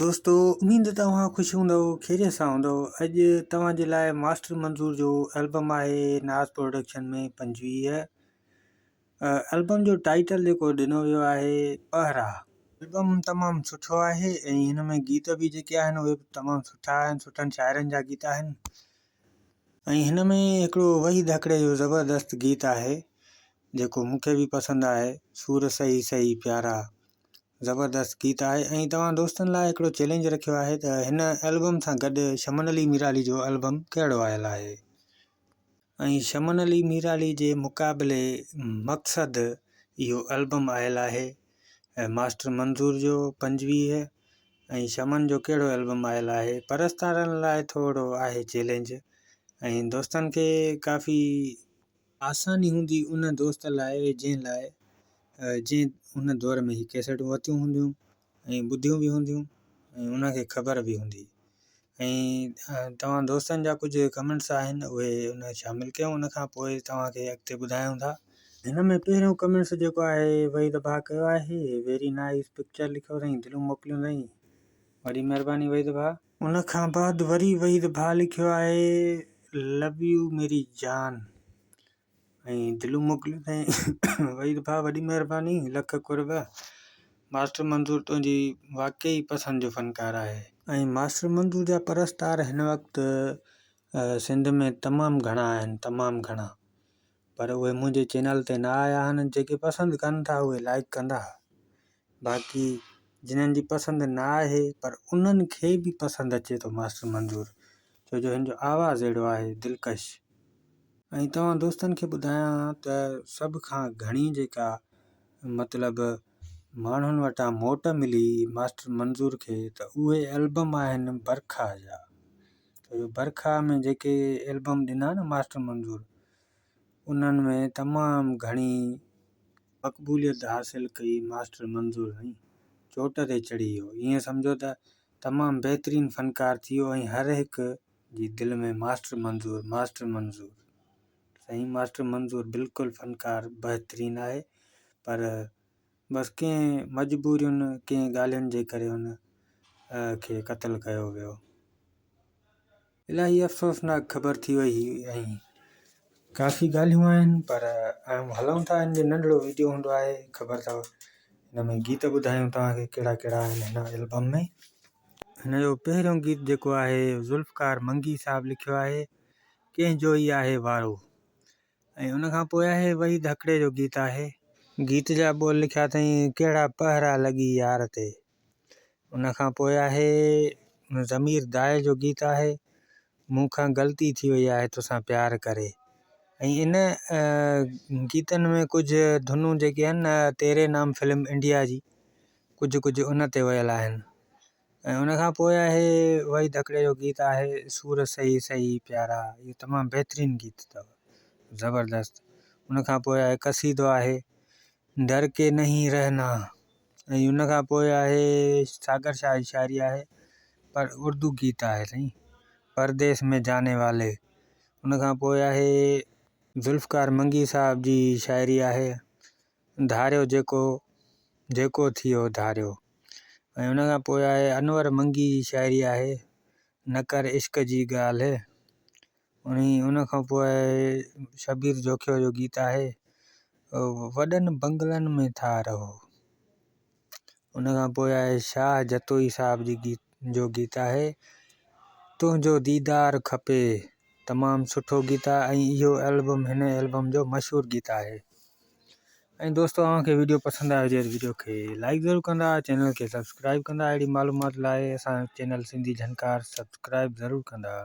دوستو اميد ته اوهان خوش هوندؤ خيريت سان هوندؤ اڄ توهان جي لاء ماسٽر منظور جو البم آهي ناز پروڊڪشن ۾ 25 البم جو ٽائيٽل جيڪو ڏنو ويو آهي پهرا. البم تمام سٺو آهي ۽ هن ۾ گيت به جيڪي آهن اهي به تمام سٺا آهن سٺن شاعرن جا گيت آهن ۽ هن ۾ هڪڙو وحيد هڪڙي جو زبردست گيت آهي جيڪو مون کي به پسند آهي سور سهي سهي پيارا زبردست گيت آهي ۽ توهان دوستن لاء هڪڙو چئلينج رکيو آهي ته هن البم سان گڏ شمن علي ميرالي جو البم ڪهڙو آيل آهي ۽ شمن علي ميرالي جي مقابلي مقصد اهو البم آيل آهي ماسٽر منظور جو 25 ۽ شمن جو ڪهڙو البم آيل آهي پرستارن لاء ٿورو آهي چئلينج ۽ دوستن کي ڪافي آساني هوندي ان دوست لاء جنهن لاء جنهن ان دور ۾ هي ڪيسيٽون ورتيون هونديون ۽ ٻڌيون به هونديون ۽ ان کي خبر به هوندي ۽ توهان دوستن جا ڪجهه ڪمينٽس آهن اهي ان شامل ڪيون ان کان پوء توهان کي اڳتي ٻڌايون ٿا. هن ۾ پهريون ڪمينٽس جيڪو آهي وحيد ڀاء ڪيو آهي ويري نائيس پڪچر لکيو اٿائين دلون موڪليون اٿائين وڏي مهرباني وحيد ڀاء. ان کان بعد وري وحيد ڀاء لکيو آهي لو يو ميري جان ۽ دلون موڪليون اٿائين وحيد ڀاء وڏي مهرباني لک قرب ماسٽر منظور تنهنجي واقعي پسند جو فنڪار آهي. ۽ ماسٽر منظور جا پرستار هن وقت سنڌ ۾ تمام گهڻا آهن تمام گهڻا پر اهي منهنجي چينل تي نه آيا آهن جيڪي پسند ڪن ٿا اهي لائڪ ڪندا باقي جنھن جي پسند نه آهي پر انھن کي به پسند اچي ٿو ماسٽر منظور ڇو جو ھن جو آواز اھڙو آهي دلڪش. ۽ توھان دوستن کي ٻڌايان ته سڀ کان گھڻي جيڪا مطلب ماڻھن وٽان موٽ ملي ماسٽر منظور کي ته اھي البم آھن برکا جا ڇو جو برکا ۾ جيڪي البم ڏنا نه ماسٽر منظور انھن ۾ تمام گھڻي مقبوليت حاصل ڪئي ماسٽر منظور ۽ چوٽ تي چڙهي ويو ائين سمجهو ته تمام بهترين فنڪار ٿي ويو ۽ هر هڪ جي دل ۾ ماسٽر منظور ماسٽر منظور سائين ماسٽر منظور بلڪل فنڪار بهترين آهي پر بس ڪنهن مجبورين ڪنهن ڳالهين جي ڪري هن کي قتل ڪيو ويو. الاهي افسوسناڪ خبر ٿي وئي هئي ۽ ڪافي ڳالهيون آهن پر هلون ٿا هن جو ننڍڙو ويڊيو هوندو آهي خبر اٿو هن ۾ گيت ٻڌايون توهان کي ڪهڙا ڪهڙا آهن هن البم ۾ هن جو پهريون گيت جيڪو آهي ذوالفقار منگي صاحب لکيو آهي ڪنهن جو ئي آهي وارو ۽ ان کان پوء آهي وحيد هڪڙي جو گيت آهي. گيت جا ٻول لکيا اٿائين ڪهڙا پهرا لڳي يار تي. ان کان پوء آهي ضمير دائي جو گيت آهي مون کان غلطي ٿي وئي آهي توسان پيار ڪري ۽ ان گيتن ۾ ڪجهه ڌنون جيڪي آهن نه تيري نام فلم انڊيا جي ڪجهه ڪجهه ان تي ويل آهن ۽ ان کان پوء آهي وحيد هڪڙي جو گيت آهي سور سهي سهي پيارا اهو تمام بهترين گيت اٿو زبردست ان کان پوء آهي قصيدو آهي ڊر ڪي نهين رهنا ۽ ان کان پوء آهي ساگر شاهه جي شاعري آهي پر اردو گيت آهي سائين پرديس ۾ جاني والي ان کان پوء آهي ذوالفقار منگي صاحب جي شاعري آهي ڌاريو جيڪو جيڪو ٿيو ڌاريو ۽ ان کان پوء آهي انور منگي جي شاعري آهي نه ڪر عشق جي ڳالهه ۽ ان کان پوء شبير جوکيو جو گيت آهي وڏن بنگلن ۾ ٿا رهو ان کان پوء آهي شاهه جتوئي صاحب جي گيت جو گيت آهي تنهنجو ديدار کپي تمام سٺو گيت آهي ۽ اهو البم هن البم جو مشهور گيت آهي ۽ دوستو اوهان کي ويڊيو پسند آيو هجي ته ويڊيو کي لائڪ ضرور ڪندا چينل کي سبسڪرائب ڪندا اهڙي معلومات لاء اسان جو چينل سنڌي جهنڪار سبسڪرائب ضرور ڪندا.